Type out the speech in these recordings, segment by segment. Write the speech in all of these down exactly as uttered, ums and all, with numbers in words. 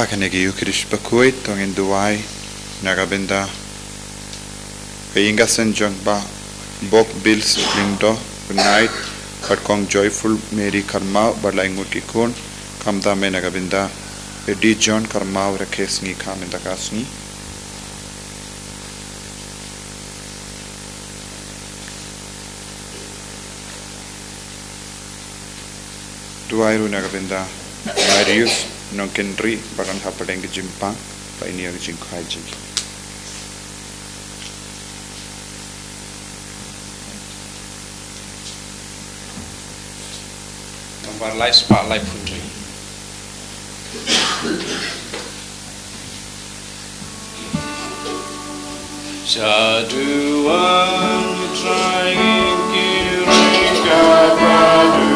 Ha kane ka Ïukharist bakhuid to ngin duwai na ka bynta ka ïing ka sem jong Bah Bok Bills Lyngdoh, u Knight, bad Kong Joyful Mary Kharmau bad lai ngut ki khun, khamtam eh na ka bynta u D John Kharmau, rakhe sngi kha mynta ka sngi. Duwai ruh na ka bynta Marius Nongkynrih ba don hapdeng ka jingpang, ba ïa ka jingkhia jong ki. Nambar lai spah laiphew hynriew. Shaduwan Trai ngin kyrkhu ka badu.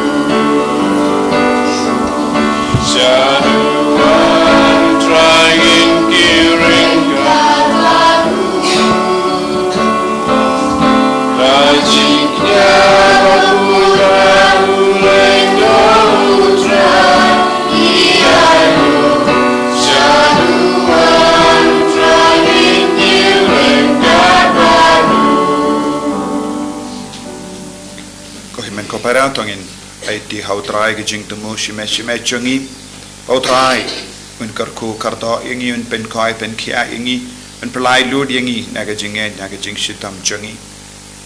Shaduwan Trai ngin kyrkhu ka badu. Ka jingkyrkhu ka badu. Ko hynmen ko para, to ngin aiti ha U Trai ka jingthmu shimet shimet jong ngi. Ko Trai, un kyrkhu kyrdoh ïa ngi, un pynkhoi pynkhiah ïa ngi, un pynlait lut ïa ngi na ka jingngeit, na ka jingshitom jong ngi.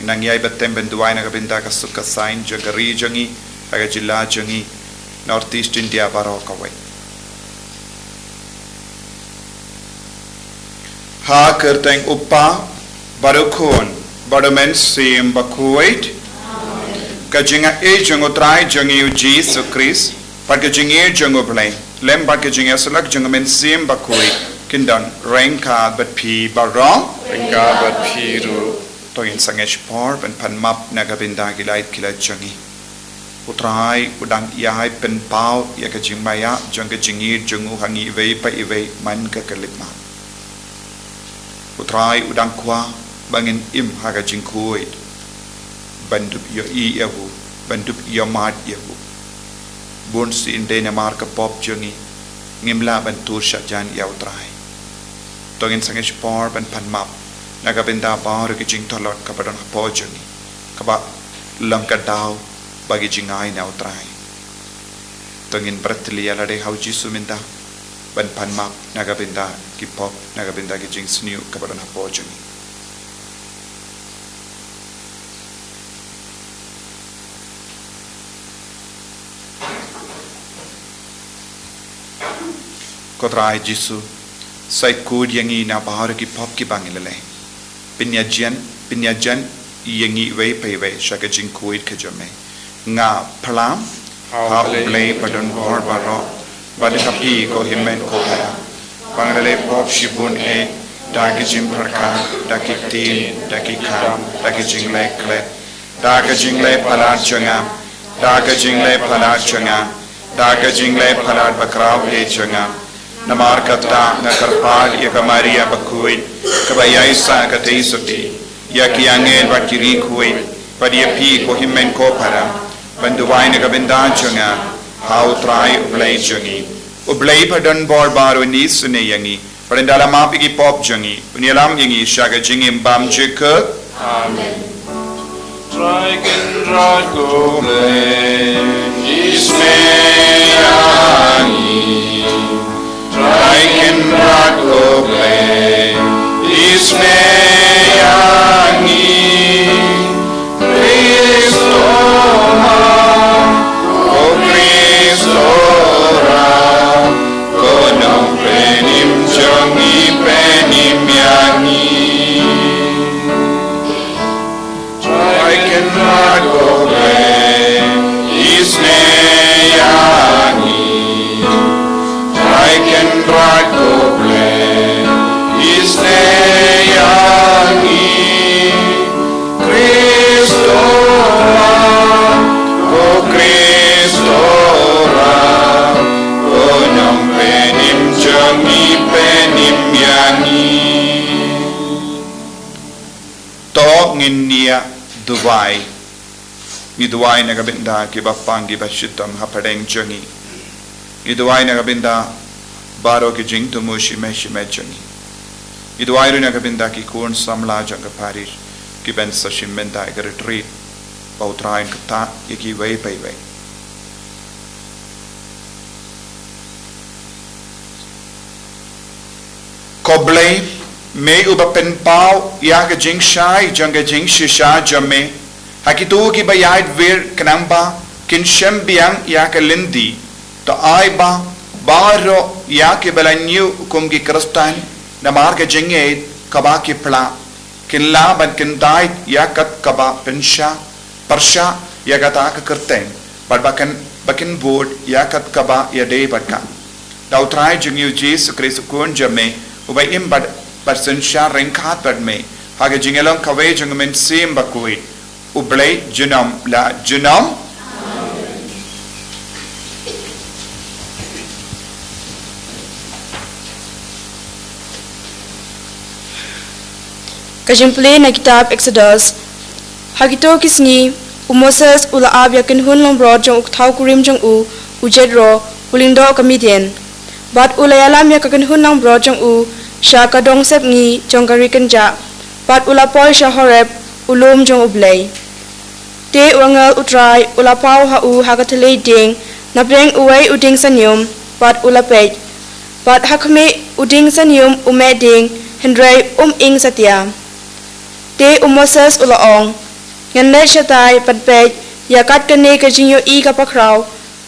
Nang ïai bad tang ban duwai na ka bynta ka suk ka saiñ jong ka ri jong ngi, ha ka jylla jong ngi, North East India baroh kawei. Ha ka kyrteng U Kpa, bad U Khun, bad U Mynsiem Bakhuid. Ka jingaiei jong U Trai jong ngi U Jisu Khrist, bad ka jingïeit jong U Blei, lem bad ka jingïasyllok jong U Mynsiem Bakhuid, kin don ryngkat bad phi baroh. Ryngkat bad phi ruh. To ngin sangeh shipor ban pan map na ka bynta ki lait ki lait jong ngi. U Trai u dang ïai pynpaw ïa ka jingmaïa jong ka jingïeit jong u ha ngi iwei pa iwei man ka khyllipmat. U Trai u dang kwah ba ngin im ha ka jingkhuid, ban dup ïohi ïa u, ban dup ïohmad ïa u. Bun sien dei namar ka pop jong ngi, ngim lah ban tur shah jan ïa U Trai. To ngin sangeh shipor ban pan map na ka bynta baroh ki jingtlot kaba don hapoh jong ngi, kaba long ka daw ba ki jingai na U Trai. To ngin bret ïa lade ha U Jisu mynta ban pan map na ka bynta ki pop, na ka bynta ki jingsniew kaba don hapoh jong ngi. Ko Trai Jisu, sa khuid ïa ngi na baroh ki pop kiba ngi la leh. Pynïajan, pynïajan ïa ngi iwei pa iwei sha ka jingkhuid ka jong me. Nga phla ha U Blei badonbor baroh, bad ha phi ko hynmen ko para, ba nga la leh pop shibun eh, da ki jingpyrkhat, da ki ktien, da ki kam, da ki jingleh klet, da ka jingleh palat jong nga, da ka jingleh palat jong nga, da ka jingleh palat bakhraw eh jong nga. Namar kata nga kyrpad ïa ka Maria bakhuid, kaba ïaisah katei sotti, ïa ki angel bad ki riewkhuid, bad ïa phi ko hynmen ko para, ban duwai na ka bynta jong nga ha U Trai U Blei jong ngi. U Blei badonbor baroh un isynei ïa ngi, bad un da la map ïa ki pop jong ngi, un ïalam ïa ngi sha ka jingim bymjukut. Amen. Trai Kynrad ko Blei, isynei ïa ngi. Trai Kynrad ko Blei, isynei ïa ngi. Khrist o ma, ko Khrist o ram, ko Nongpynim jong ngi, pynim ïa ngi. Trai Kynrad ko Blei, isynei ïa ngi. Trai Kynrad ko Blei, isynei ïa ngi. Khrist o ma, ko Khrist o ram, ko Nongpynim jong ngi, pynim ïa ngi. To ngin ïa duwai. Ngi duwai na ka bynta kiba pang kiba shitom hapdeng jong ngi. Ngi duwai na ka bynta Baroh ki jingthmu shimet shimet jong ngi. Ngi duwai ruh na ka bynta ki khun samla jong ka parish kiban sa shim bynta ïa ka retreat. Ba U Trai un ktah ïa kiwei pa iwei. Ko Blei, me uba pynpaw ïa ka jingshai jong ka jingshisha jong me ha kito kiba ïaid wir khnang ba kin shem biang ïa ka lynti. To ai ba baroh ïa kiba la ñiew kum ki Khristan namar ka jingïeit kaba ki pla, kin lah ban kyndait ïa kat kaba pynshai pyrshah ïa kata ka kyrteng, bad ba kin, ba kin bud ïa kat kaba ïadei bad ka. Da U Trai jong ngi U Jisu Khrist U Khun jong me, uba im bad, bad synshar ryngkat bad me ha ka jingïalong kawei jong U Mynsiem Bakhuid, U Blei junom la junom. Ka jingpule na kitab Exodus. Ha kito ki sngi, u Moses u la ap ïa ka kynhun langbrot jong u thaw kurim jong u, u Jethro, u lyngdoh ka Midian. Bad u la ïalam ïa ka kynhun langbrot jong u sha ka dong sepngi jong ka ri kynjah. Bad u la poi sha Horeb, u lum jong U Blei. Te u angel U Trai u la paw ha u ha ka thylliej dieng, na pdeng uwei u dieng sanium, bad u la peit. Bad ha khmih u dieng sanium u meh dieng, hynrei um ing satia. Te u Moses u la ong, ngan leit shatai ban peit ïa kat kane ka jingïohi kaba khraw,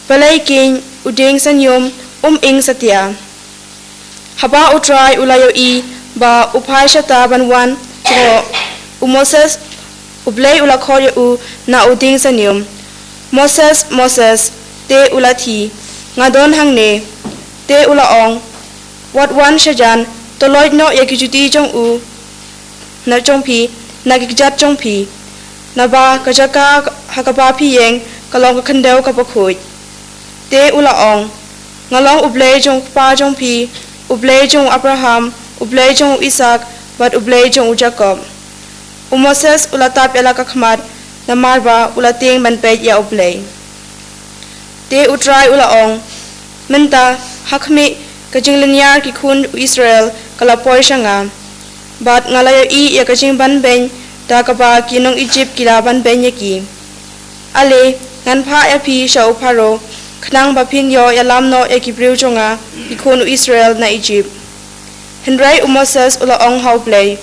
balei keiñ u dieng sanium um ing satia. Haba U Trai u la ïohi ba u phai shata ban wan jngoh u Moses, U Blei u la khot ïa u na u dieng sanium, Moses, Moses. Te u la thie, nga don hangne. Te u la ong, wat wan shajan, to loit noh ïa ki juti jong u, na jong phi, na ki kjat jong phi. Naba ka jaka ha kaba phi ïeng ka long ka khyndew kaba khuid. Te u la ong, nga long U Blei jong u kpa jong phi, U Blei jong u Abraham, U Blei jong u Isaak, bad U Blei jong u Jakob. U Moses u la tap ïa la ka khmat, namar ba u la tieng ban peit ïa U Blei. Te U Trai u la ong, mynta, ha khmih, ka jinglynñiar ki khun u Israel ka la poi sha nga. Bad nga la ïohi ïa ka jingbanbeiñ da kaba ki nong Ijipt ki la banbeiñ ïa ki. Ale, ngan phah ïa phi sha u Pharaoh, khnang ba phin ïoh ïalam noh ïa ki briew jong nga, ki khun u Israel na Ijipt. Hynrei u Moses u la ong ha U Blei,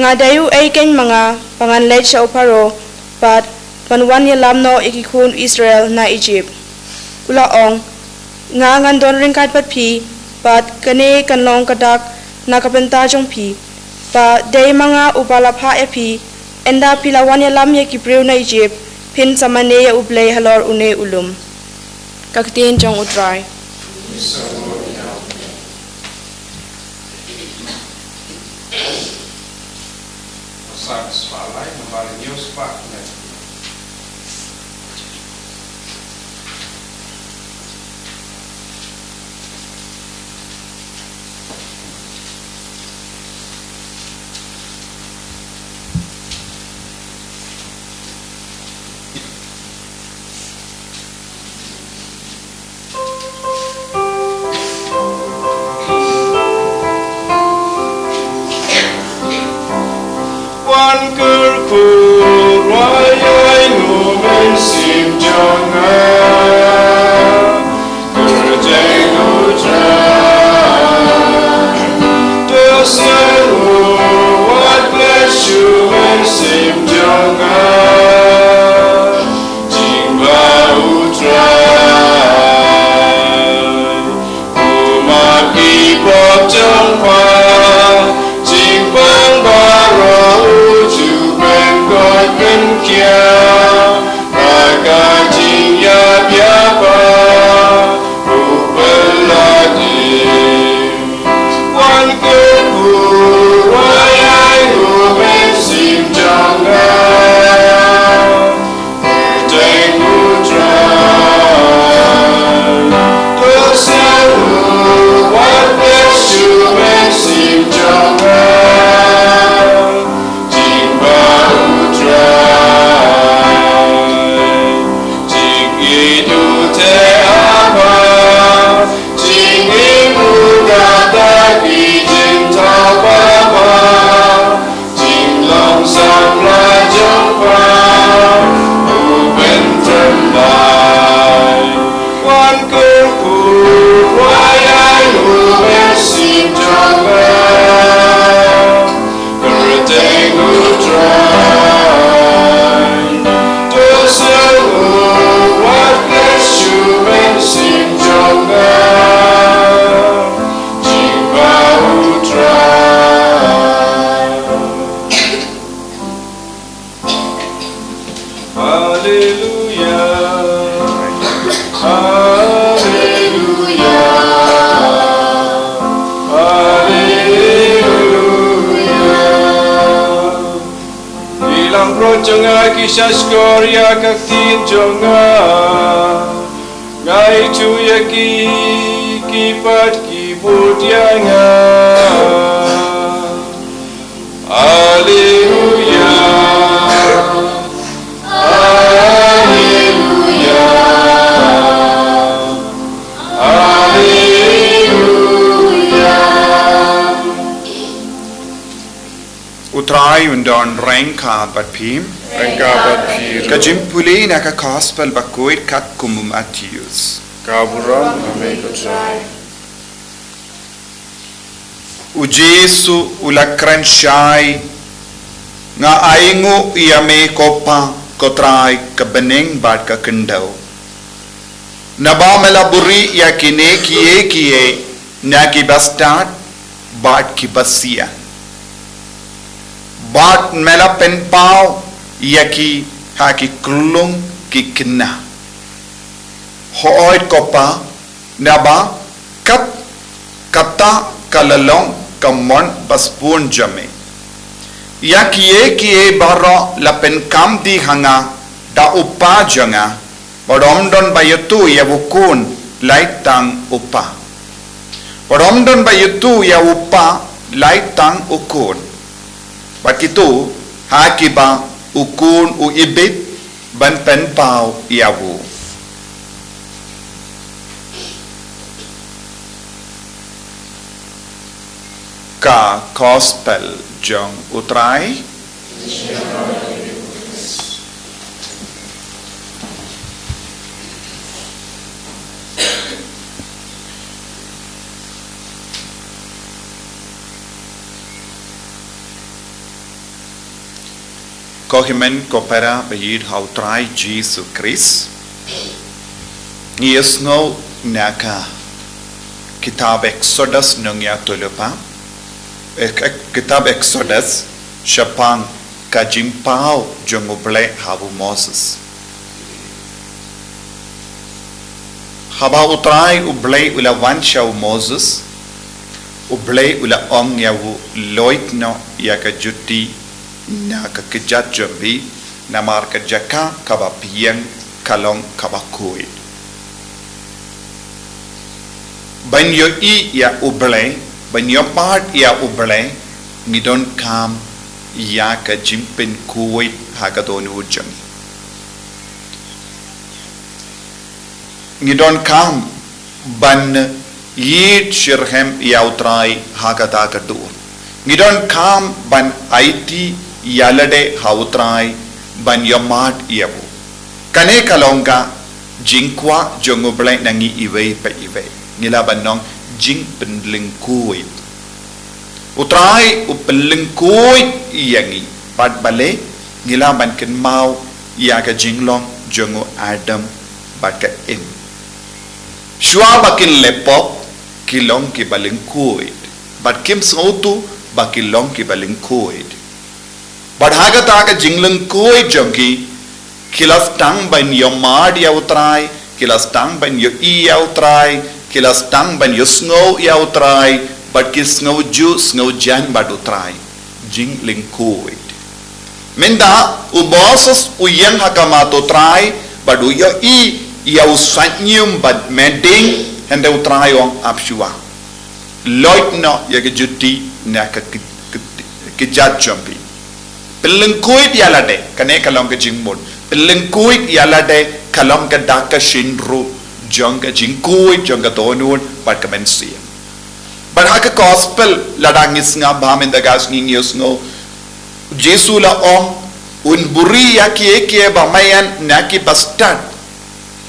nga dei uei keiñ ma nga ba ngan leit sha u Pharaoh, bad ban wan ïalam noh ïa ki khun u Israel na Ijipt. U la ong, nga ngan don ryngkat bad phi, bad kane kan long ka dak na ka bynta jong phi, ba dei ma nga uba la phah ïa phi, ynda phi la wan ïalam ïa ki briew na Ijipt, phin sa mane ïa U Blei halor une u lum. Ka ktien jong U Trai. Haleluya. Haleluya. Haleluya. Ki langbrot jong nga ki sha shkor ïa ka ktien jong nga. Nga ïathuh ïa ki, ki pat ki bud ïa nga. Haleluya. Haleluya. Haleluya. U Trai un don ryngkat bad phi. Ryngkat bad phi ruh. Ka jingpule na ka Gospel bakhuid katkum u Mathaios. Ka burom ïa me ko Trai. U Jisu u la kren shai, nga ainguh ïa me ko Pa, ko Trai ka bneng bad ka khyndew. Naba me la buhrieh ïa kine kiei kiei na ki bastad bad ki basian. Bad me la pynpaw ïa ki ha ki khyllung ki khynnah. Hooid ko Pa, naba kat, kata ka la long ka mon ba sbun jong me. Ïa kiei kiei baroh la pynkam dih ha nga da u Pa jong nga, bad ym don ba ïathuh ïa u Khun, lait tang u Pa. Bad ym don ba ïathuh ïa u Pa, lait tang u Khun. Bad kito ha kiba u Khun u ibit ban pynpaw ïa u. Ka Gospel jong u Trai. Ko hynmen ko para ba ïeit ha u Trai Jisu Khrist. Ngi ïohsngew na ka kitab Exodus nongïathuhlypa. Ek-, ek-, kitab Exodus shaphang ka jingpaw jong u Blei ha u Moses. Haba u Trai u Blei u la wan sha u Moses, u Blei u la ong ïa u, loit noh ïa ka juti na ka kjat jong phi, namar ka jaka kaba phi ïeng ka long kaba khuid. Ban ïohi ïa u Blei, ban ïohmad ïa u Blei, ngi donkam ïa ka jingpynkhuid ha ka dohnud jong ngi. Ngi donkam ban ïeit shitrhem ïa u Trai ha kata ka dur. Ngi donkam ban aiti ïalade ha u Trai, ban ïohmad ïa u. Kane ka long ka jingkwah jong u Blei na ngi iwei pa iwei. Ngi lah ban ong jingpynlyngkhuid. U Trai u pynlyngkhuid ïa ngi. Bad balei? Ngi lah ban kynmaw ïa ka jinglong jong u Adam bad ka Im. Shuwa ba kin leh pop, ki long kiba lyngkhuid. Bad kim sngewthuh ba ki long kiba lyngkhuid. Bad ha kata ka jinglyngkhuid jong ki, ki la sdang ban ïohmad ïa u Trai, ki la sdang ban ïohi ïa u Trai, ki la sdang ban ïohsngew ïa u Trai, bad ki sngewjuh sngewjan bad u Trai. Jinglyngkhuid. Mynta u Moses u ïeng ha khmat u Trai, bad u ïohi ïa u saitñium bad medding, hynrei u Trai u ong ap shuwa. Loit noh ïa ka juti na ka ki, ki, kjat jong phi. Pynlyngkhuid ïalade, kane ka long ka jingmut. Pynlyngkhuid ïalade ka long ka dak ka shynrut jong ka jingkhuid jong ka dohnud bad ka mynsiem. Bad ha ka gospel lada ngi sngap bha mynta ka sngi ngi ïohsngew, Jisu la ong, un buhrieh ïa kiei kiei ba maïan na ki bastad,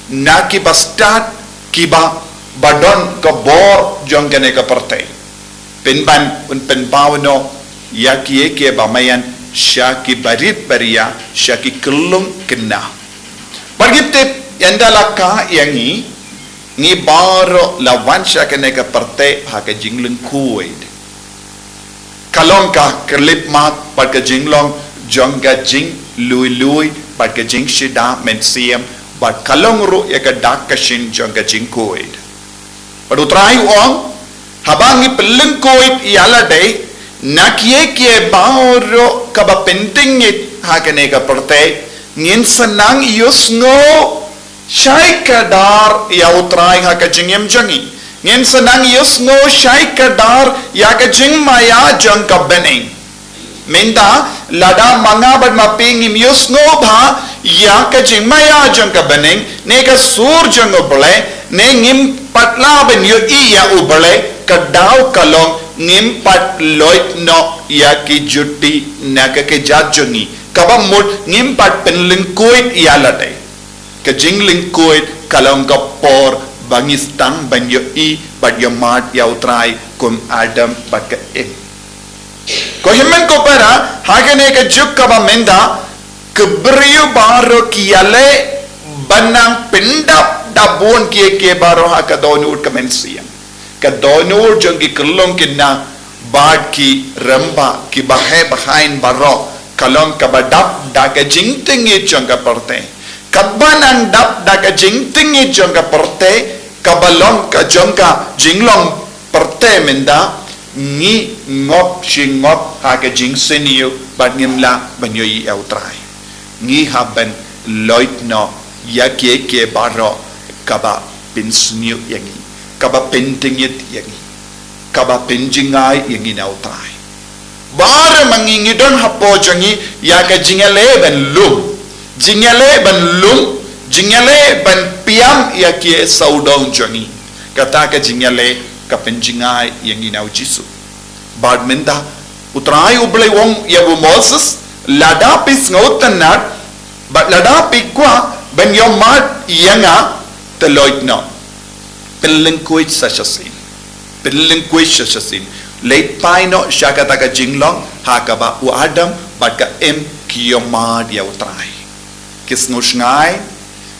na ki bastad kiba, ba don ka bor jong kane ka pyrthei. Pynban un pynpaw noh ïa kiei kiei ba maïan sha ki barit baria, sha ki khyllung khynnah. Bad ngi tip, ynda la kah ïa ngi, ngi baroh la wan sha kane ka pyrthei ha ka jinglyngkhuid. Ka long ka khyllipmat bad ka jinglong jong ka jingluilui bad ka jingshida mynsiem, bad ka long ruh ïa ka dak ka shin jong ka jingkhuid. Bad U Trai u ong, haba ngi pynlyngkhuid ïa lade na kiei kiei baroh kaba pyntngit ha kane ka pyrthei, ngin sa nang ïohsngew shai kdar ïa U Trai ha ka jingim jong ngi. Ngin sa nang ïohsngew shai kdar ïa ka jingmaïa jong ka bneng. Mynta, lada ma nga bad ma phi ngim ïohsngew bha ïa ka jingmaïa jong ka bneng, ne ka sur jong U Blei, ne ngim pat lah ban ïohi ïa U Blei, ka daw ka long ngim pat loit noh ïa ki juti na ka kjat jong ngi. Kaba mut ngim pat pynlyngkhuid ïa lade. Ka jinglyngkhuid ka long ka por ba ngi sdang ban ïohi bad ïohmad ïa U Trai kum Adam bad ka Im. Ko hynmen ko para, ha kane ka juk kaba mynta, ki briew baroh ki ïaleh ban nang pyndap da bun kiei kiei baroh ha ka dohnud ka mynsiem. Ka dohnud jong ki khyllung khynnah bad ki rangbah, ki baheh bahain baroh, ka long kaba dap da ka jingtngit jong ka pyrthei. Kaba nang dap da ka jingtngit jong ka pyrthei, kaba long ka jong ka jinglong pyrthei mynta, ngi ngop shi ngop ha ka jingsniew bad ngim lah ban ïohi ïa U Trai. Ngi hap ban loit noh ïa kiei kiei baroh kaba pynsniew ïa ngi, kaba pyntngit ïa ngi, kaba pynjngai ïa ngi na U Trai. Baroh ma ngi ngi don hapoh jong ngi ïa ka jingïaleh ban lum, jingïaleh ban lum, jingïaleh ban piam ïa kiei sawdong jong ngi. Kata ka jingïaleh ka pynjngai ïa ngi na U Jisu. Bad mynta, U Trai U Blei u ong ïa u Moses, lada phi sngewtynnat, bad lada phi kwah ban ïohmad ïa nga, te loit noh. Pynlyngkhuid sa shisien. Pynlyngkhuid sa shisien. Leit phai noh sha kata ka jinglong ha kaba u Adam bad ka Im ki ïohmad ïa U Trai. Ki sngew shngaiñ,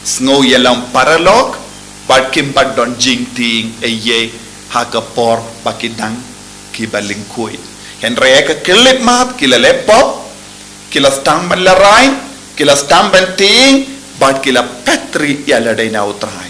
sngew ïalam paralok, bad kim pat don jingtieng ei ei ha ka por ba ki dang kiba lyngkhuid. Hynrei ha ka khyllipmat ki la leh pop, ki la sdang ban lehraiñ, ki la sdang ban tieng, bad ki la phet ri ïa lade na U Trai.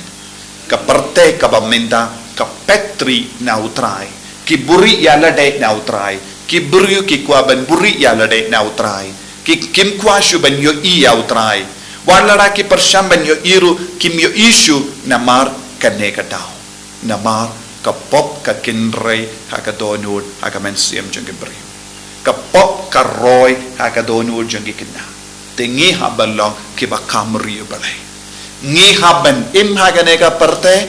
Ka pyrthei kaba mynta ka phet ri na U Trai. Ki buhrieh ïa lade na U Trai. Ki briew ki kwah ban buhrieh ïa lade na U Trai. Ki, kim kwah shuh ban ïohi ïa U Trai. Wat lada ki pyrshang ban ïohi ruh, kim ïohi shuh namar kane ka daw. Namar ka pop ka kynrei ha ka dohnud ha ka mynsiem jong ki briew. Ka pop ka roi ha ka dohnud jong ki khynnah. Te ngi hap ban long kiba kam ri U Blei. Ngi hap ban im ha kane ka pyrthei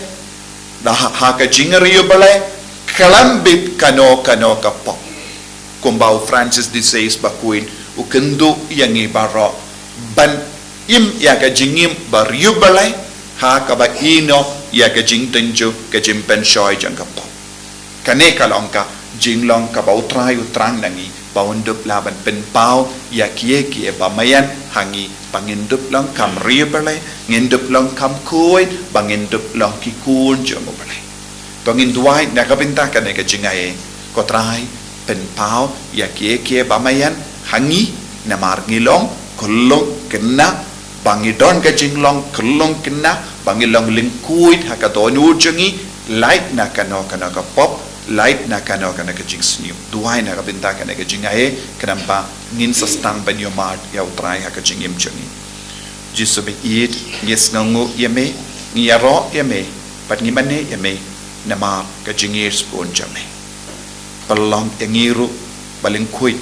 da ha, ha ka jingri U Blei, khlem bit kano kano ka pop. Kumba u Francis de Sales ba kwah, u kynduh ïa ngi baroh ban im ïa ka jingim ba ri U Blei, ha kaba ïehnoh ïa ka jingtynjuh ka jingpynshoi jong ka pop. Kane ka long ka jinglong kaba U Trai u thrang na ngi, ba un dup lah ban pynpaw ïa kiei kiei ba maïan ha ngi, ba ngin dup long kam ri U Blei, ngin dup long kam khuid, ba ngin dup long ki khun jong U Blei. To ngin duwai na ka bynta kane ka jingai. Ko Trai, pynpaw ïa kiei kiei ba maïan ha ngi, namar ngi long khyllung khynnah, ba ngi don ka jinglong khyllung khynnah, ba ngi long lyngkhuid ha ka dohnud jong ngi, lait na kano kano ka pop, lait na kano kano ka jingsniew. Duwai na ka bynta kane ka jingai, khnang ba ngin sa sdang ban ïohmad ïa U Trai ha ka jingim jong ngi. Jisu ba ïeit, ngi sngewnguh ïa me, ngi ïaroh ïa me, bad ngi mane ïa me namar ka jingïeit sbun jong me. Pynlong ïa ngi ruh ba lyngkhuid,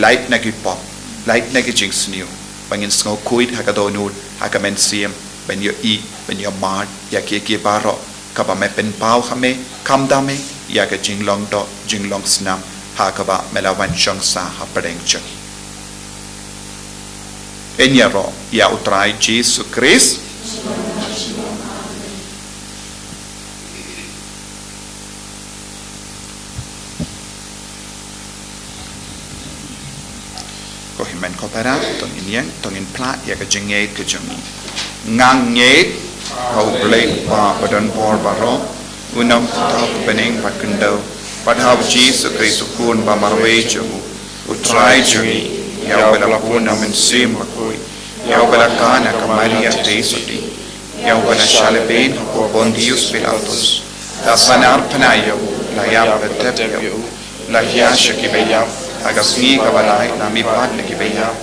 lait na ki pop, lait na ki jingsniew, ba ngin sngewkhuid ha ka dohnud ha ka mynsiem, ban ïohi, ban ïohmad ïa kiei kiei baroh kaba me pynpaw ha me, khamtam me ïa ka jinglong doh jinglong snam ha kaba me la wan shong sah hapdeng jong ngi. Ngin ïaroh ïa U Trai Jisu Khrist. Ko hynmen ko para, to ngin ïeng, to ngin phla ïa ka jingngeit ka jong ngi. Nga ngeit ha U Blei U Kpa badonbor baroh, U nongthaw bneng bad khyndew, bad ha U Jisu Khrist U Khun ba marwei jong u, U Trai jong ngi, ïa uba la bun na u Mynsiem Bakhuid, ïa uba la kha na ka Maria Theisotti, ïa uba la shah lehbeiñ ha u Pontius Pilatus, la sahnarphna ïa u, la ïap bad tep ïa u, la hiar sha kiba ïap, ha ka sngi kaba lai la mihpat na kiba ïap,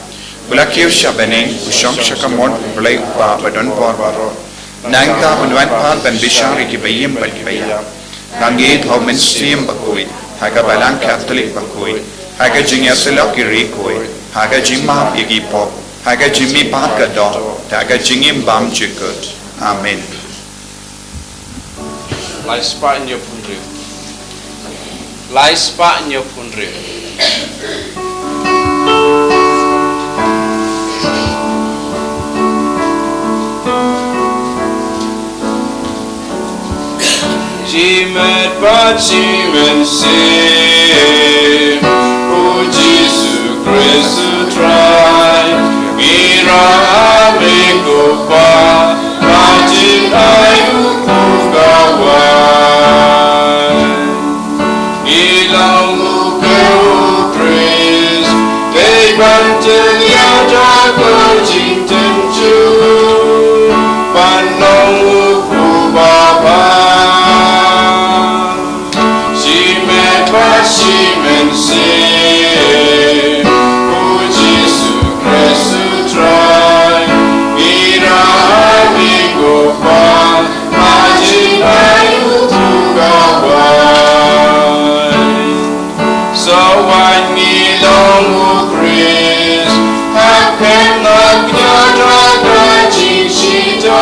u la kiew sha bneng, u shong sha kamon U Blei U Kpa ba don bor baroh. Nangta un wan pat ban bishar ïa kiba im bad kiba ïap. Ngi ngeit ha u Mynsiem Bakhuid, ha ka Balang Katholik bakhuid, ha ka jingïasyllok ki rieh khuid, ha ka jingmap ïa ki pop, ha ka jingmihpat ka doh, ha ka jingim bymjukut. Amen. Lai spah ñiew phew hynriew. Lai spah ñiew phew hynriew. Shimet bad shi mynsiem, U Jisu Khrist U Trai, ngi ïarap ïa u Kpa, ha jingaiñ u pyrkhat. Ngi long u briew u Khrist, dei ban jngai ïa ka jingtynjuh, ban long u briew ba bha. Shimet bad shi mynsiem, U Jisu Khrist U Trai, ngi ïarap ïa u Kpa, ha jingaiñ u pyrkhat. Sa wan ngi long u Khrist, ha ka kynnoh ka jingshitom,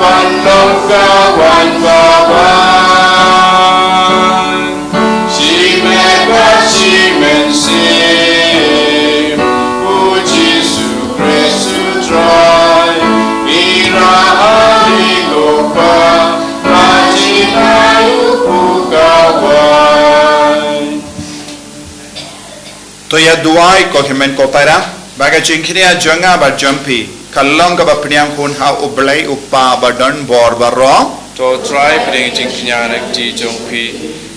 ban long ka wan ba bha. Shimet bad shi mynsiem, U Jisu Khrist U Trai, ngi ïarap ïa u Kpa, ha jingaiñ u pyrkhat. To ïa duwai ko hynmen ko para, ba ka jingkñia jong nga bad jong phi, kan long kaba pdiang hun ha U Blei U Kpa ba don bor baroh. To Trai, pdiang jingkñia na ka kti jong phi,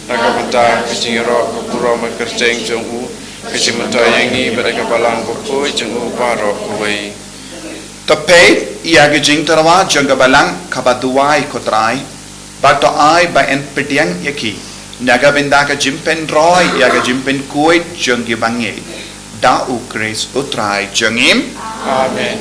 na ka bynta ka jingïaroh ka burom ka kyrteng jong u, ka jingmyntoi ïa ngi bad ka Balang bakhuid jong u baroh kawei. To peit ïa ka jingtyrwa jong ka Balang kaba duwai ko Trai, bad to ai ba yn pdiang ïa ki, na ka bynta ka jingpynroi ïa ka jingpynkhuid jong ki bangeit. Da U Khrist U Trai jong ngi. Amen.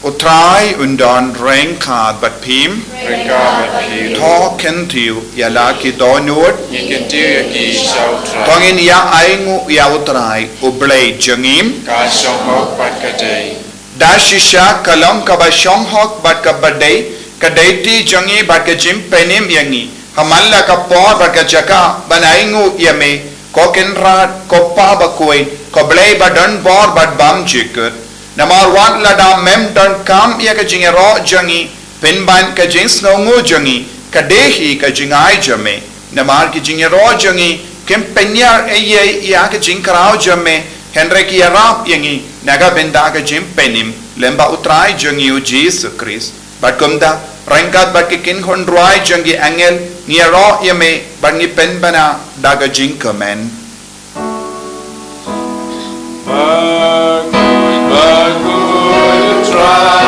U Trai un don ryngkat bad phi. Ryngkat bad phi ruh. To kyntiew ïa la ki dohnud. Ngi kyntiew ïa ki sha U Trai. To ngin ïa ainguh ïa U Trai, U Blei jong ngi. Ka shong hok bad ka dei. Da shisha ka long kaba shong hok bad kaba dei, ka dei kti jong ngi bad ka jingpynim ïa ngi, ha man la ka por bad ka jaka, ban ainguh ïa me, ko Kynrad, ko Pa bakhuid, ko Blei ba don bor bad bymjukut. Namar wat lada mem donkam ïa ka jingïaroh jong ngi, pynban ka jingsngewnguh jong ngi ka dei hi ka jingai jong me. Namar ki jingïaroh jong ngi kim pynïar ei ei ïa ka jingkhraw jong me, hynrei ki ïarap ïa ngi na ka bynta ka jingpynim lem bad U Trai jong ngi U Jisu Khrist. Bad kumta, ryngkat bad ki kynhun rwai jong ki angel, ngi ïaroh ïa me bad ngi pynbna da ka jingkmen. Bakhuid, bakhuid U Trai,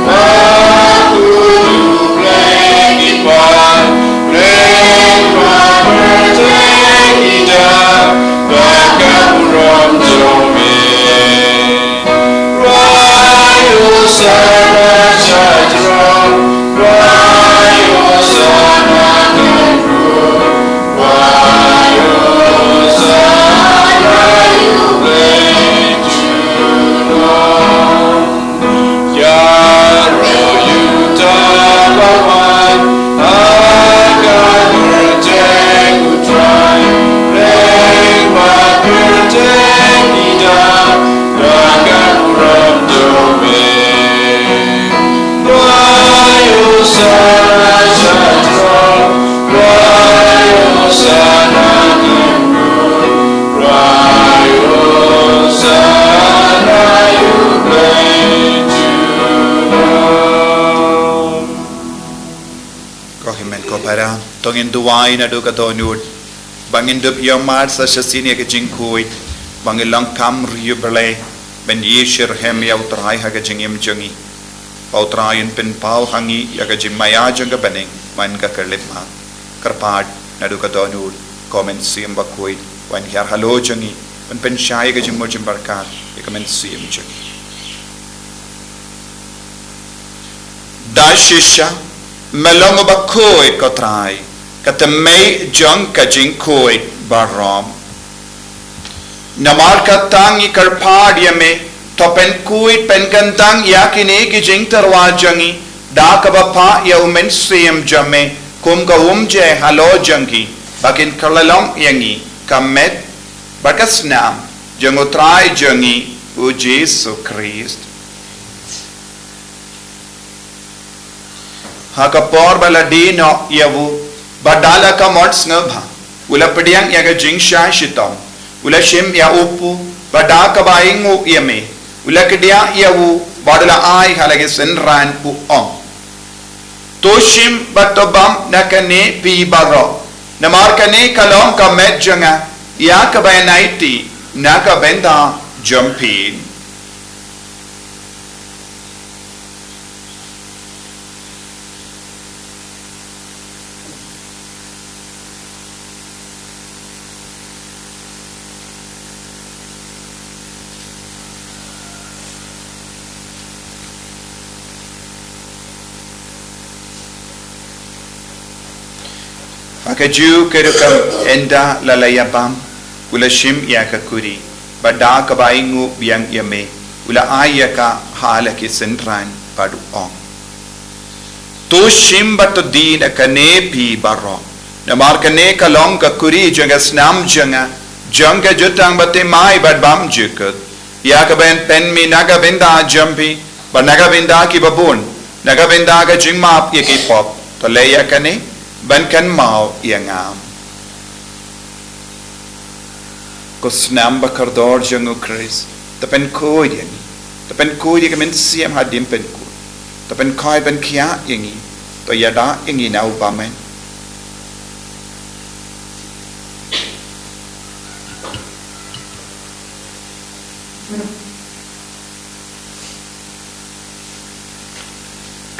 bakhuid U Blei ki paid, lyngba pyrthei ki dap da ka burom jong me. Rwai Hosanna sha Trai, rwai Hosanna na u Trai, rwai Hosanna ïa U Blei junom. Ïaroh ïa uta uba wan ha ka kyrteng U Trai, lyngba pyrthei ki dap da ka burom jong me. Ko hynmen ko para, to ngin duwai naduh ka dohnud, ba ngin dup ïohmad sa shisien ïa ka jingkhuid, ba ngin long kam riewblei, ban ïashitrhem ïa U Trai ha ka jingim jong ngi. Ba U Trai un pynpaw ha ngi ïa ka jingmaïa jong ka bneng, man ka khyllipmat. Kyrpad naduh ka dohnud, ko Mynsiem Bakhuid, un hiar halor jong ngi, un pynshai ïa ka jingmut jingpyrkhat ïa ka mynsiem jong ngi. Da shisha, me long uba khuid ko Trai, ka tnat jong ka jingkhuid baroh. Namar kata ngi kyrpad ïa me, to pynkhuid pynkyntang ïa kine ki jingtyrwa jong ngi, da kaba phah ïa U Mynsiem jong me, kum ka umjai halor jong ki, ba kin kylla long ïa ngi, ka met, bad ka snam, jong U Trai jong ngi, U Jisu Khrist. Ha ka por ba la die noh ïa u, bad da la ka mot sngewbha, u la pdiang ïa ka jingshai shitom, u la shim ïa u pu, bad da kaba ainguh ïa me, u la kdiah ïa u, bad u la ai ha la ki synran u ong. To shim bad to bam na kane phi baroh, namar kane ka long ka met jong nga, ïa kaba ngi aiti, na ka bynta jong phi. Ha kajuh ka rukom ynda la la ïa bam, u la shim ïa ka kuri, bad da kaba ainguh biang ïa me, u la ai ïa ka ha la ki synran bad u ong. To shim bad to die na kane phi baroh. Namar kane ka long ka kuri jong ka snam jong nga, jong ka jutang bathymmai bad bymjukut. Ïa kaba yn pynmih na ka bynta jong phi, bad na ka bynta kiba bun, na ka bynta ka jingmap ïa ki pop. To leh ïa kane, ban kynmaw ïa nga. Ko snam bakordor jong U Khrist, to pynkhuid ïa ngi, to pynkhuid ïa ka mynsiem hadien pynkhuid, to pynkhuid pynkhiah ïa ngi, to ïada ïa ngi na u bymman.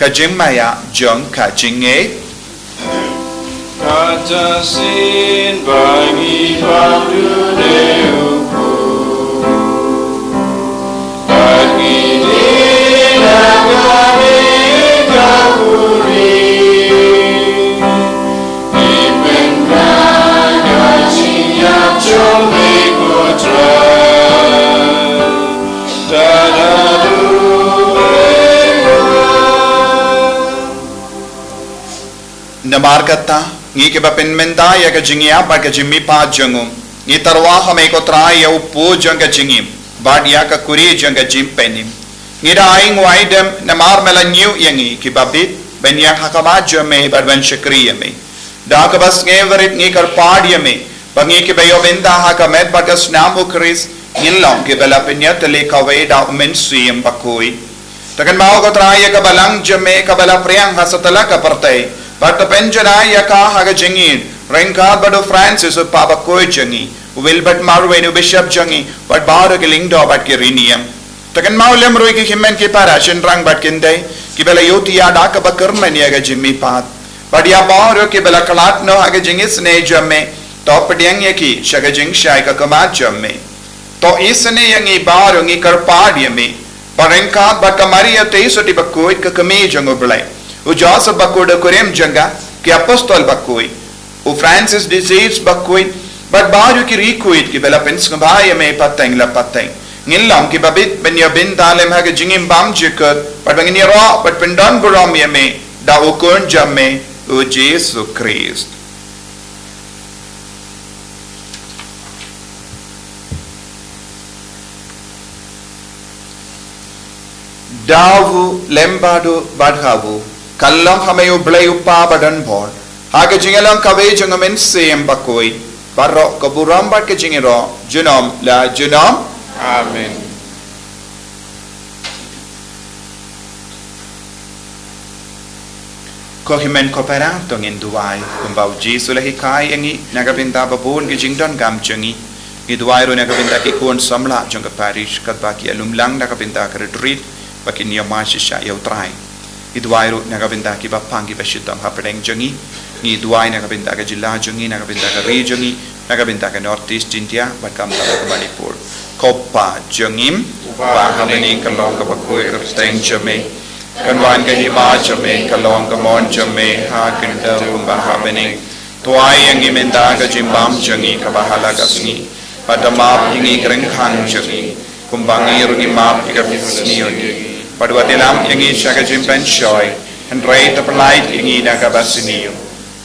Ka jingmaïa jong ka jingngeit. Kata shisien ba ngi bam dune u pu, bad ngi die na kane ka kuri, ngi pynbna ka jingïap jong me ko Trai. Namar kata, ngi kiba pynmynta ïa ka jingïap bad ka jingmihpat jong u, ngi tyrwa ha me ko Trai ïa u pu jong ka jingim, bad ïa ka kuri jong ka jingpynim. Ngi da ainguh aidem namar me la ñiew ïa ngi kiba bit, ban ïeng ha khmat jong me bad ban shakri ïa me. Da kaba sngewrit ngi kyrpad ïa me, ba ngi kiba ïoh bynta ha ka met bad ka snam U Khrist, ngin long kiba la pynïatylli kawei da U Mynsiem Bakhuid. To kynmaw ko Trai ïa ka balang jong me kaba la phriang ha satlak ka pyrthei, bad to pynjanai ïa ka ha ka jingïeit, ryngkat bad u Francis u Pape bakhuid jong ngi, u Wilbert Marwein u Bishop jong ngi, bad baroh ki lyngdoh bad ki riewniam. To kynmaw lem ruh ïa ki hynmen ki para shynrang bad kynthei, kiba la ïohthiah da kaba kyrmen ïa ka jingmihpat. Bad ïa baroh kiba la khlad noh ha ka jingisynei jong me, to pdiang ïa ki sha ka jingshai ka khmat jong me. To isynei ïa ngi baroh ngi kyrpad ïa me, ba ryngkat bad ka Maria Theisotti bakhuid ka kmie jong U Blei, u Joseph bakhuid u kurim jong ka, ki apostol bakhuid, u Francis de Sales bakhuid, bad baroh ki riewkhuid kiba la pynsngewbha ïa me pateng la pateng, ngin long kiba bit ban ïoh bynta lem ha ka jingim bymjukut, bad ba ngin ïaroh bad pyndonburom ïa me da u Khun jong me, u Jisu Khrist. Da u, lem bad u, bad ha u, ka long ha me U Blei U Kpa badonbor, ha ka jingïalong kawei jong U Mynsiem Bakhuid, baroh ka burom bad ka jingïaroh, junom la junom. Amen. Ko hynmen ko para, to ngin duwai. Kumba u Jisu u la hikai ïa ngi na ka bynta ba bun ki jingdonkam jong ngi, ngi duwai ruh na ka bynta ki khun samla jong ka parish, katba ki ïalum lang na ka bynta ka retreat, ba kin ïoh mad shisha ïa u Trai. Ngi duwai ruh na ka bynta kiba pang kiba shitom hapdeng jong ngi. Ngi duwai na ka bynta ka jylla jong ngi, na ka bynta ka ri jong ngi, na ka bynta ka North East India, bad kumta ka Manipur. Ko Pa jong ngi uba ha bneng, ka long kaba khuid ka kyrteng jong me. Kan wan ka hima jong me, ka long ka mon jong me ha ka khyndew kumba ha bneng. To ai ïa ngi mynta ka jingbam jong ngi kaba ha la ka sngi. Bad to map ïa ngi ki ryngkhang jong ngi, kumba ngi ruh ngi map ïa kiba sniew ïa ngi. Bad wat ïalam ïa ngi sha ka jingpynshoi, hynrei to pyllait ïa ngi na kaba sniew.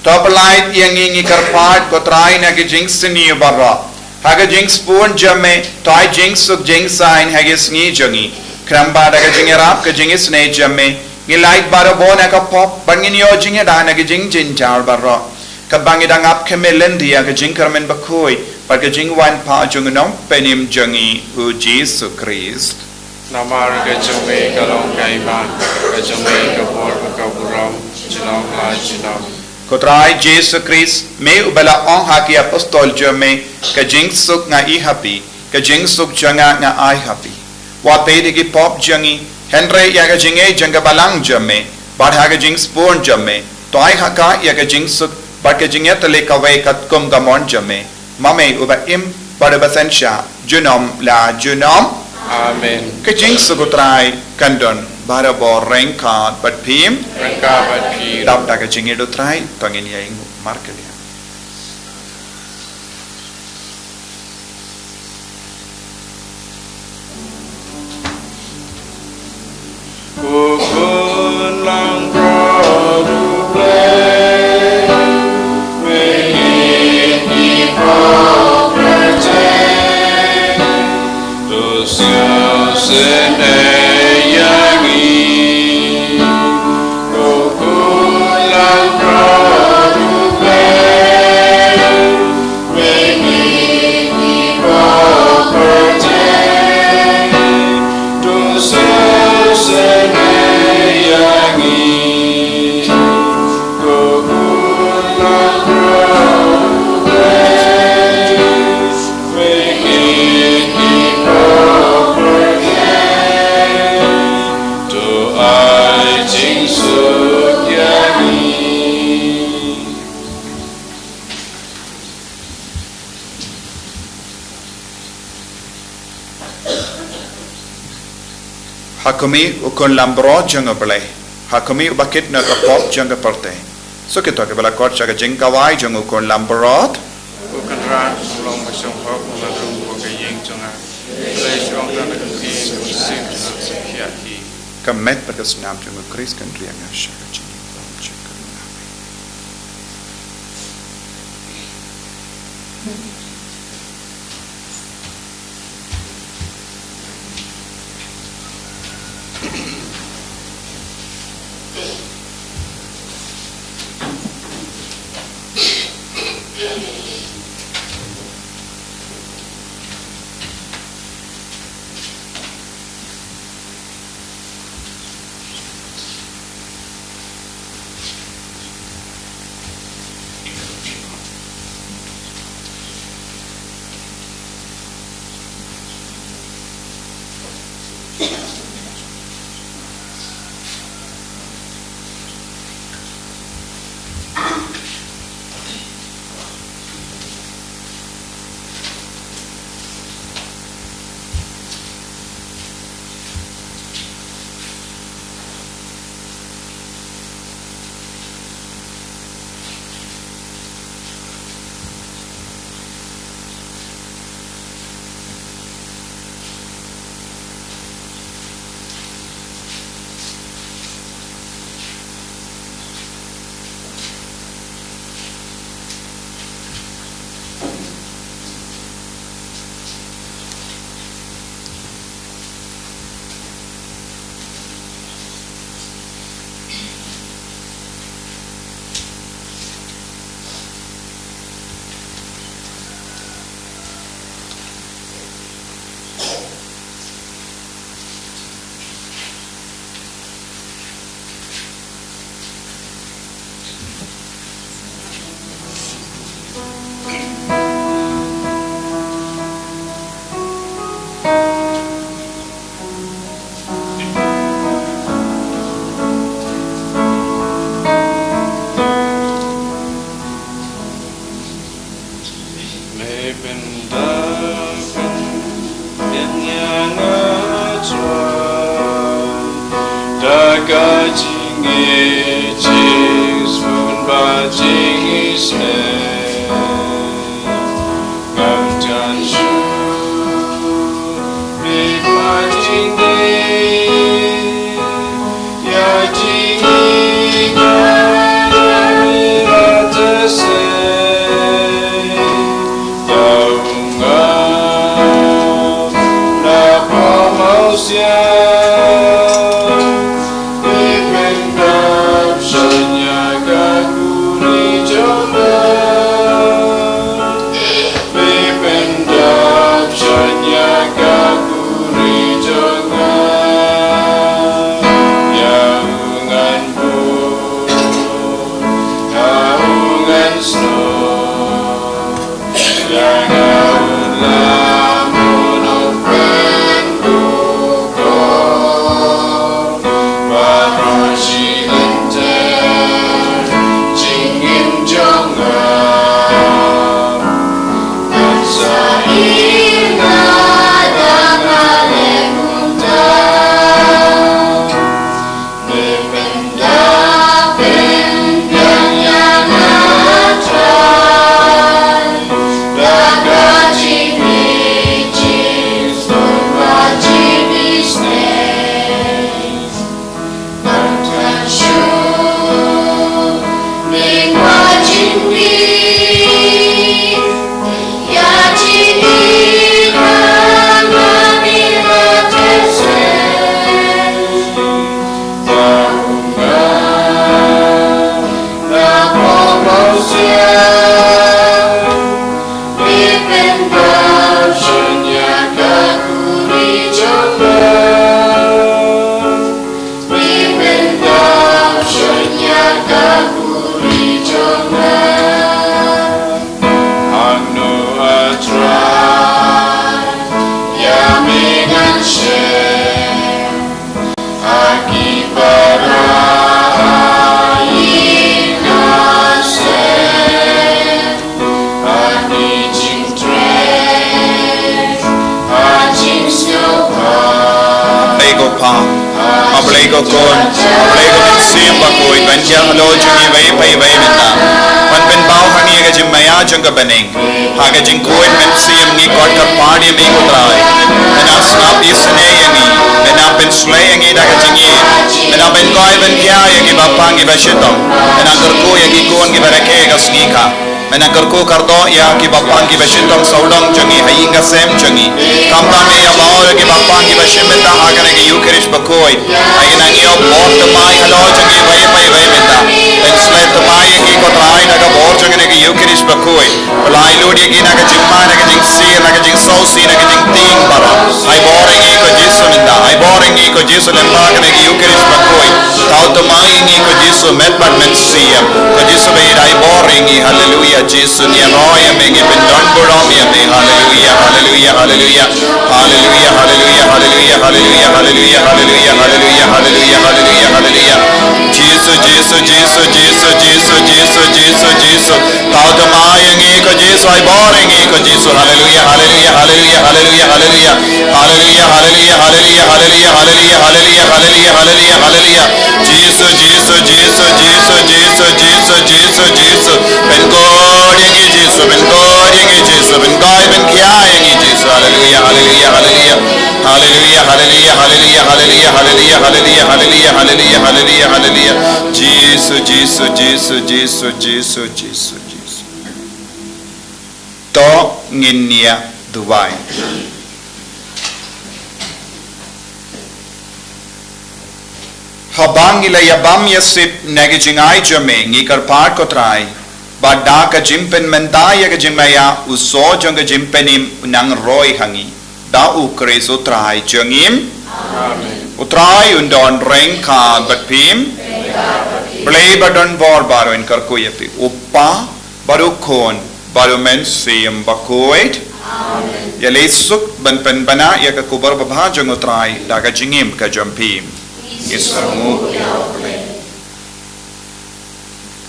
To pyllait ïa ngi, ngi kyrpad ko Trai, na ka jingsniew baroh. Ha ka jingsbun jong me, to ai jingsuk jingsaiñ ha ka sngi jong ngi. Khnang ba da ka jingïarap ka jingisynei jong me, ngin lait barabor na ka pop, bad ngin ïoh jingïada na ka jingjynjar baroh. Katba ngi dang ap khmih lynti ïa ka jingkyrmen bakhuid bad ka jingwan phah jong u Nongpynim jong ngi, u Jisu Khrist. Namar ka jong me ka long ka hima, ka jong me ka bor bad ka burom, junom la junom. Ko Trai Jisu Khrist, me uba la ong ha ki apostol jong me, ka jingsuk nga ai ha phi, ka jingsuk jong nga nga ai ha phi. Wat peit ïa ki pop jong ngi, hynrei ïa ka jingngeit jong ka balang jong me, bad ha ka jingsbun jong me, to ai ha ka ïa ka jingsuk bad ka jingïatylli kawei katkum ka mon jong me. Ma me uba im bad uba synshar junom la junom. Amen. Ka jingsuk u Trai kan don barabor ryngkat bad phi. Ryngkat bad phi. Dap da ka jingïeit u Trai, to ngin ïainguh markylliang. U khun langbrot U Blei, me ngeit ngi pop kyrteng, to sngewsynei ïa ngi. U khun langbrot U Blei, Ha khmih, u khun langbrot jong U Blei. Ha khmih, uba kit na ka pop jong ka pyrthei. Sa kito kiba la khot sha ka jingkhawai jong u khun langbrot. Ko Kynrad, long ba shong hok, long ba rung ko ka ïing jong nga. Blei shong ka na ka ktien, ko sing na sa khiah hi. Ka met bad ka snam jong U Khrist kan riang ha sha ka jingim. Pynda pynbiang ïa nga Trai da ka jingïeit, jingkyrkhu bad jingisynei. Ngam jan shu mih kwah jingdih ïa jingïeit, ïa jingïeit. Blei ko Pa, A Blei ko Khun, A Blei ko Mynsiem Bakhuid, ban ïa halor jong ngi iwei pa iwei mynta. Ban pynpaw ha ngi ïa ka jingmaïa jong ka bneng. Ha ka jingkhuid Mynsiem ngi khot kyrpad ïa me ko Trai. Me nang sngap isynei ïa ngi. Me nang pynshlei ïa ngi da ka jingïeit. Me nang pynkoit pynkhia ïa kiba pang kiba shitom. Me nang kyrkhu ïa ki khun kiba rakhe ka sngi ka. Me nang kyrkhu kyrdoh ïa kiba pang kiba shitom sawdong jong ngi ha ïing ka sem jong ngi. Khamtam me ïa baw ïa kiba pang kiba shim bynta ha kane ka Ïukharist Bakhuid. Ai ka nang ïoh bor thymmai halor jong ngi iwei pa iwei mynta. Pynshlei thymmai ïa ngi ko Trai da ka bor jong kane ka Ïukharist Bakhuid. Pynlait lut ïa ngi na ka jingma, na ka jingsir, na ka jingsngewsih, na ka jingtieng baroh. Ai bor ïa ngi ko Jisu mynta. Ai bor ïa ngi ko Jisu lyngba kane ka Ïukharist Bakhuid. Thaw thymmai ïa ngi ko Jisu met bad mynsiem. Ko Jisu ba ïeit ai bor ïa ngi. Haleluia Jisu, ngi ïaroh ïa me, ngi pyndon burom ïa me. Haleluia, haleluia, haleluia. Haleluia, haleluia, haleluia, haleluia, haleluia, haleluia, haleluia, haleluia, haleluia, haleluia. Jisu, Jisu, Jisu, Jisu, Jisu, Jisu, Jisu, Jisu. Thaw thymmai ïa ngi ko Jisu, ai bor ïa ngi ko Jisu. Haleluia, haleluia, haleluia, haleluia, haleluia. Haleluia, haleluia, haleluia, haleluia, haleluia, haleluia, haleluia, haleluia, haleluia. Jisu, Jisu, Jisu, Jisu, Jisu, Jisu, Jisu. Pynkhuid ïa ngi Jisu, pynkhuid ïa ngi Jisu, pynkhuid pynkhia ïa ngi Jisu. Haleluia, haleluia, haleluia. Haleluia, haleluia, haleluia, haleluia, haleluia, haleluia, haleluia, haleluia, haleluia, haleluia. Jisu, Jisu, Jisu, Jisu, Jisu, Jisu, Jisu. To ngin ïa duwai. Haba ngi la ïa bam ïa sip na ka jingai jong me, ngi kyrpad ko Trai ba da ka jingpynmynta ïa ka jingmaïa, u soh jong ka jingpynim u nang roi ha ngi. Da U Khrist U Trai jong ngi. Amen. U Trai un don ryngkat bad phi. Blei ba don bor baroh un kyrkhu ïa phi. U Kpa bad U Khun bad U Mynsiem Bakhuid. Amen. Ïaleh suk ban pynbna ïa ka khubor babha jong U Trai da ka jingim ka jong phi. Ngi sngewbha ïa U Blei.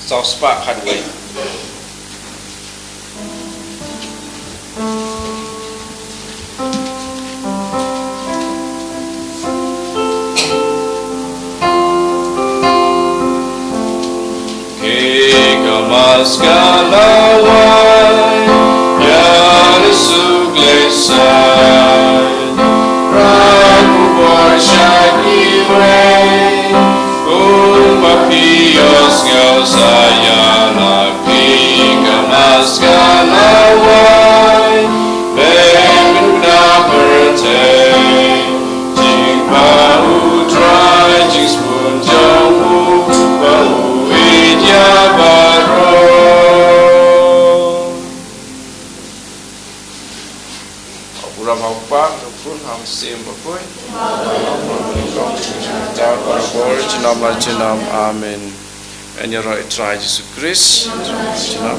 Saw spah khatwei. Maska lawai, ya le suk le sai. Rabu bor shaki wei, um ba pios ngau saya la pika maska lawai. Bek na percaya. Jingpang u Trai, jingspun jong u, ba u ïeit ïa baroh. Ba u Kpa, ba u Khun, ba u Mynsiem Bakhuid. Jingkyrkhu barabor, junom la junom. Amen. Yn ïaroh ïa u Trai Jisu Khrist. Junom.